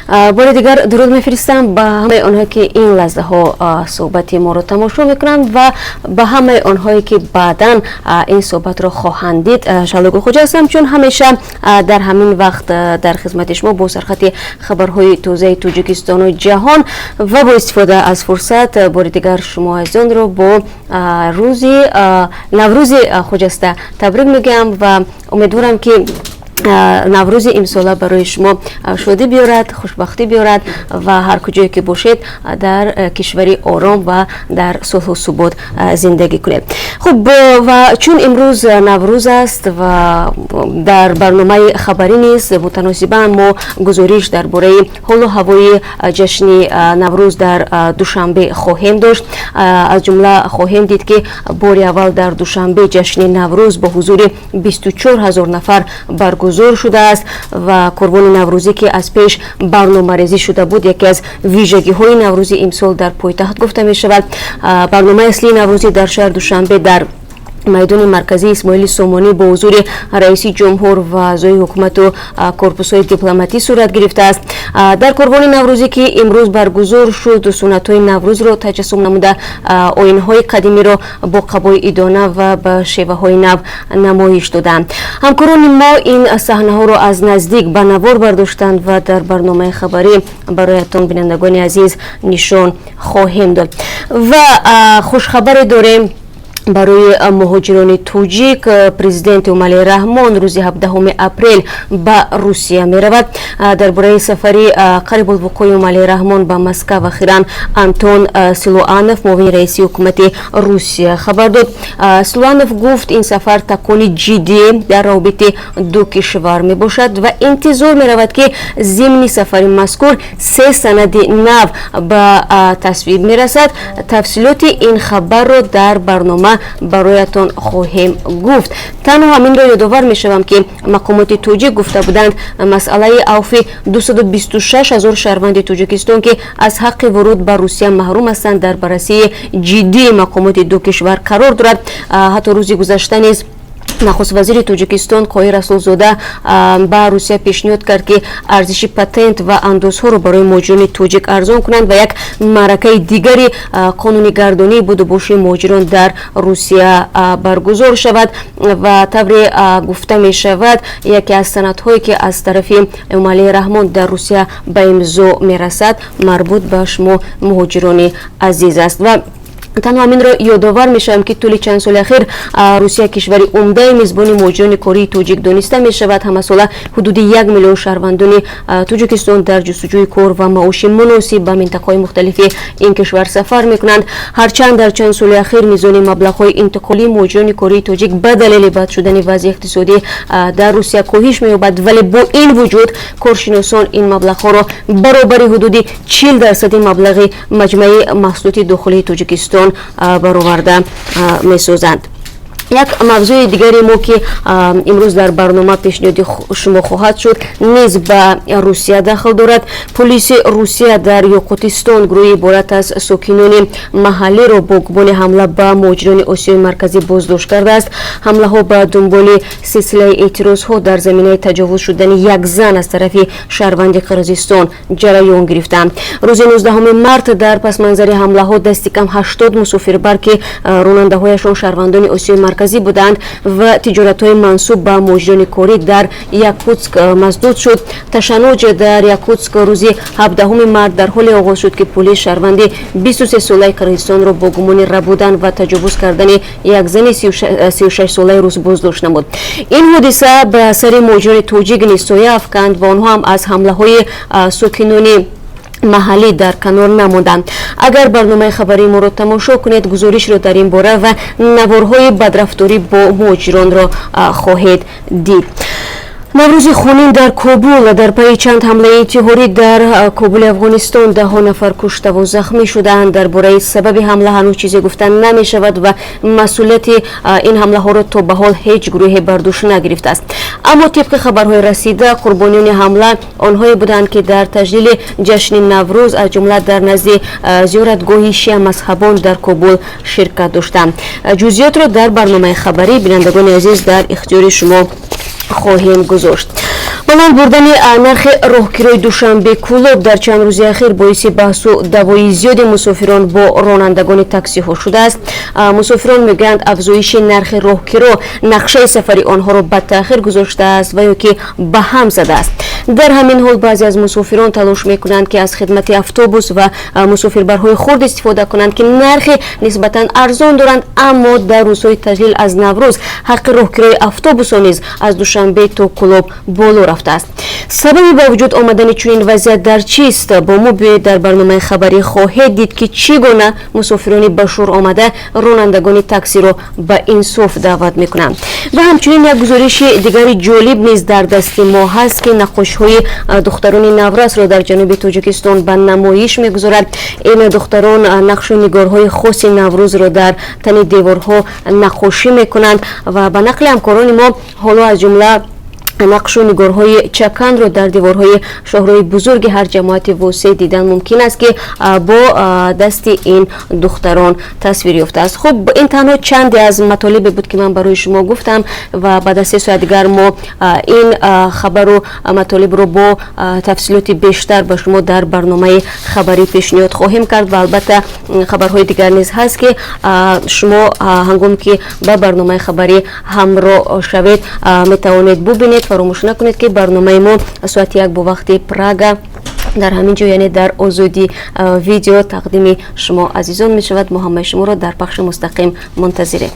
Бори дигар дуруд мефиристам ба ҳамаи онҳое, ки ин лаҳзаҳо суҳбати моро тамошо мекунанд, ва ба ҳамаи онҳое, ки баъдан ин суҳбатро хоҳанд дид. Шаҳло Гулхоҷа ҳастам, чун ҳамеша дар ҳамин вақт дар хизмати шумо бо сархати хабарҳои тозаи Тоҷикистону ҷаҳон. Ва бо истифода аз фурсат бори дигар шумо азизонро бо рӯзи Наврӯзи хуҷаста табрик мегӯям ва умедворам, ки Наврӯзи имсола барои шумо шодӣ биёрад, хушбахтӣ биёрад ва ҳар куҷое ки бошед, дар кишвари ором ва дар сулҳу субот зиндагӣ кунед. Хуб, ва чун имрӯз Наврӯз аст ва дар барномаи хабарӣ низ мутаносибан мо гузориш дар бораи ҳолу ҳавои ҷашни Наврӯз дар Душанбе хоҳем дошт. Аз ҷумла хоҳем дид, ки бори аввал дар Душанбе ҷашни Наврӯз бо ҳузури 24 000 нафар баргузор шудааст ва корвони наврӯзӣ, ки аз пеш барномарезӣ шуда буд, яке аз вижагиҳои Наврӯзи имсол дар пойтахт гуфта мешавад. Барномаи аслии наврӯзӣ дар шаҳри Душанбе дар майдони марказии Исмоили Сомонӣ бо ҳузури раиси ҷумҳур ва аъзои ҳукумату корпусҳои дипломатӣ сурат гирифтааст. Дар корвони наврӯзӣ, ки имрӯз баргузор шуд, суннатҳои Наврӯзро таҷассум намуда, оинҳои қадимиро бо қабои идона ва ба шеваҳои нав намоиш доданд. Ҳамкорони мо ин саҳнаҳоро аз наздик ба навор бардоштанд ва дар барномаи хабарӣ бароятон, бинандагони азиз, нишон хоҳем дод. Ва хушхабаре дорем барои муҳоҷирони тоҷик. Президент Эмомалӣ Раҳмон рӯзи 17 апрел ба Русия меравад. Дар бораи сафари қарибулвуқӯи Эмомалӣ Раҳмон ба Москав ахиран Антон Силуанов, муовини раиси ҳукумати Русия, хабар дод. Силуанов гуфт, ин сафар такони ҷиддӣ дар равобити ду кишвар мебошад ва интизор меравад, ки зимни сафари мазкур се санади нав ба тасвиб мерасад. Тафсилоти ин хабарро дар барнома бароятон хоҳем гуфт. Танҳо ҳаминро ёдовар мешавам, ки мақомоти тоҷик гуфта буданд, масъалаи авфи 226 ҳазор шаҳрванди Тоҷикистон, ки аз ҳаққи вуруд ба Русия маҳрум ҳастанд, дар баррасии ҷиддии мақомоти ду кишвар қарор дорад. Ҳатто рӯзи гузашта низ нахуствазири Тоҷикистон Қоҳир Расулзода ба Русия пешниҳод кард, ки арзиши патент ва андозҳоро барои муҳоҷирони тоҷик арзон кунанд ва як маъракаи дигари қонунигардонии будубоши муҳоҷирон дар Русия баргузор шавад. Ва тавре гуфта мешавад, яке аз санадҳое, ки аз тарафи Эмомалӣ Раҳмон дар Русия ба имзо мерасад, марбут ба шумо, муҳоҷирони азиз, аст. Ва танҳо ҳаминро ёдовар мешавам, ки тӯли чанд соли ахир Русия кишвари умдаи мизбони муҳоҷирони кории тоҷик дониста мешавад. Ҳамасола ҳудуди 1 миллион шаҳрвандони Тоҷикистон дар ҷустуҷӯи кор ва маоши муносиб ба минтақаҳои мухталифи ин кишвар сафар мекунанд. Ҳарчанд дар чанд соли ахир мизони маблағҳои интиқолии муҳоҷирони кории тоҷик ба далели бад шудани вазъи иқтисодӣ дар Русия коҳиш меёбад, вале бо ин вуҷуд коршиносон ин маблағҳоро баробари ҳудуди 40 дарсади маблағи маҷмӯи маҳсулоти дохилии Тоҷикистон бароварда месозанд. Як мавзӯи дигари мо, ки имрӯз дар барнома пешниҳоди шумо хоҳад шуд, низ ба Русия дахл дорад. Полиси Русия дар Ёқутистон гурӯҳи иборат аз сокинони маҳаллиро бо гумони ҳамла ба муҳоҷирони Осиёи Марказӣ боздошт кардааст. Ҳамлаҳо ба дунболи силсилаи эътирозҳо дар заминаи таҷовуз шудани як зан аз тарафи шаҳрванди Қирғизистон ҷараён гирифтанд. Рӯзи 19 март дар пасманзари ҳамлаҳо дасти кам 80 мусофирбар, ки ронандаҳояшон шаҳрвандони Осиёи Марказӣ буданд ва тиҷоратҳои мансуб ба муҳоҷирони корӣ дар Якутск масдуд шуд. Ташаннуҷ дар Якутск рӯзи 17 март дар ҳоле оғоз шуд, ки полис шаҳрванди 23-солаи Қирғизистонро бо гумони рабудан ва таҷовуз кардани як зани 36-солаи рус боздошт намуд. Ин ҳодиса ба сари муҳоҷирони тоҷик низ соя афканд ва онҳо ҳам аз ҳамлаҳои сокинони маҳаллӣ дар канор намонданд. Агар барномаи хабарии моро тамошо кунед, гузоришро дар ин бора ва наворҳои бадрафторӣ бо муҳоҷиронро хоҳед дид. Наврӯзи хунин дар Кобул. Дар пайи чанд ҳамлаи интиҳорӣ дар Кобули Афғонистон даҳҳо нафар куштаву захмӣ шудаанд. Дар бораи сабаби ҳамла ҳанӯз чизе гуфта намешавад ва масъулияти ин ҳамлаҳоро то ба ҳол ҳеҷ гурӯҳе бар дӯш нагирифтааст. Аммо тибқи хабарҳои расида, қурбониёни ҳамла онҳое буданд, ки дар таҷлили ҷашни Наврӯз, аз ҷумла дар назди зиёратгоҳи шиамазҳабон дар Кобул ширкат доштанд. Ҷузъиётро дар барномаи хабарӣ, бинандагони азиз, дар ихтиёри шумо хоҳем гузошт. Баланд бурдани нархи роҳкирои Душанбе Кӯлоб дар чанд рӯзи ахир боиси баҳсу даъвои зиёди мусофирон бо ронандагони таксиҳо шудааст. Мусофирон мегӯянд, афзоиши нархи роҳкиро нақшаи сафари онҳоро ба таъхир гузоштааст ва ё ки ба ҳам задааст. Дар ҳамин ҳол баъзе аз мусофирон талош мекунанд, ки аз хидмати автобус ва мусофирбарҳои хурд истифода кунанд, ки нархи нисбатан арзон доранд. Аммо дар рӯзҳои таҷлил аз Наврӯз ҳаққи роҳкирои автобусҳо низ аз Душанбе то Кӯлоб боло рафтааст. Сабаби ба вуҷуд омадани чунин вазъият дар чист? Бо мо биёед, дар барномаи хабарӣ хоҳед дид, ки чӣ гуна мусофирони ба шӯр омада ронандагони таксиро ба инсоф даъват мекунанд. Ва ҳамчунин як гузориши дигари ҷолиб низ дар дасти мо ҳаст, ки наққошҳои духтарони наврасро дар ҷануби Тоҷикистон ба намоиш мегузорад. Ин духтарон нақшу нигорҳои хоси Наврӯзро дар тани деворҳо наққошӣ мекунанд ва ба нақли ҳамкорони мо ҳоло аз ҷумла нақшу нигорҳои чаканро дар деворҳои шоҳрои бузурги ҳар ҷамоати васеъ дидан мумкин аст, ки бо дасти ин духтарон тасвир ёфтааст. Хуб, ин танҳо чанде аз матолибе буд, ки ман барои шумо гуфтам, ва баъд аз 3 соат дигар мо ин хабару матолибро бо тафсилоти бештар ба шумо дар барномаи хабарӣ пешниҳод хоҳем кард. Ва албатта хабарҳои дигар низ ҳаст, ки шумо ҳангоме ки ба барномаи хабарӣ ҳамроҳ шавед, метавонед бубинед. Фаромӯш накунед, ки барномаи мо соати 1 бо вақти Прага дар ҳамин ҷо, яъне дар Озодӣ Видео, тақдими шумо азизон мешавад. Мо ҳамаи шуморо дар пахши мустақим мунтазирем.